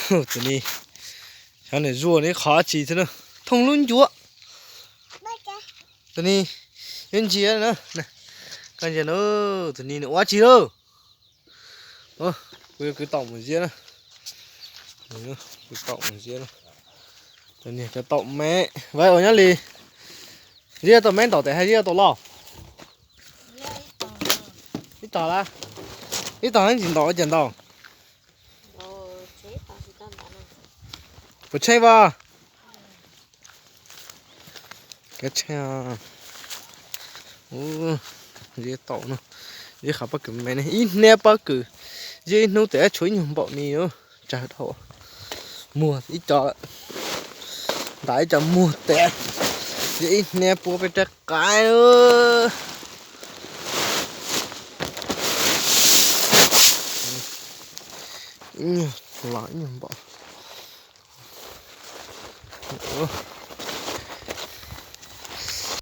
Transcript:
Tus ni, xyov nws zuaj nws qhov tsi thiab na. Thooj lub ncuav. Tus ni yuav ntsia na. Koj ntsia na, tus ni nws ua tsi lauj. Kuv yuav kwv taum mus ziab na. Kwv taum mus ziab na. Tus ni cov taum me, vim ua nyob li, ziab taum me ntaum tes hais ziab taum loj. Ib tog la, ib tog tsis ntaus ua cas ntaus. Puas tsheej as? Kav tsheej. Ziab taum no, ziab qhov pob kws me ne, ib hniab pob kws, ziab ib hnub tes tshuav ib nyuag npaum ni. Tsag dhau, muag ib co, ntam ib co muag tes, ziab ib hniab puab peb rab qaib. Ib nyuag los ib nyuag npaum.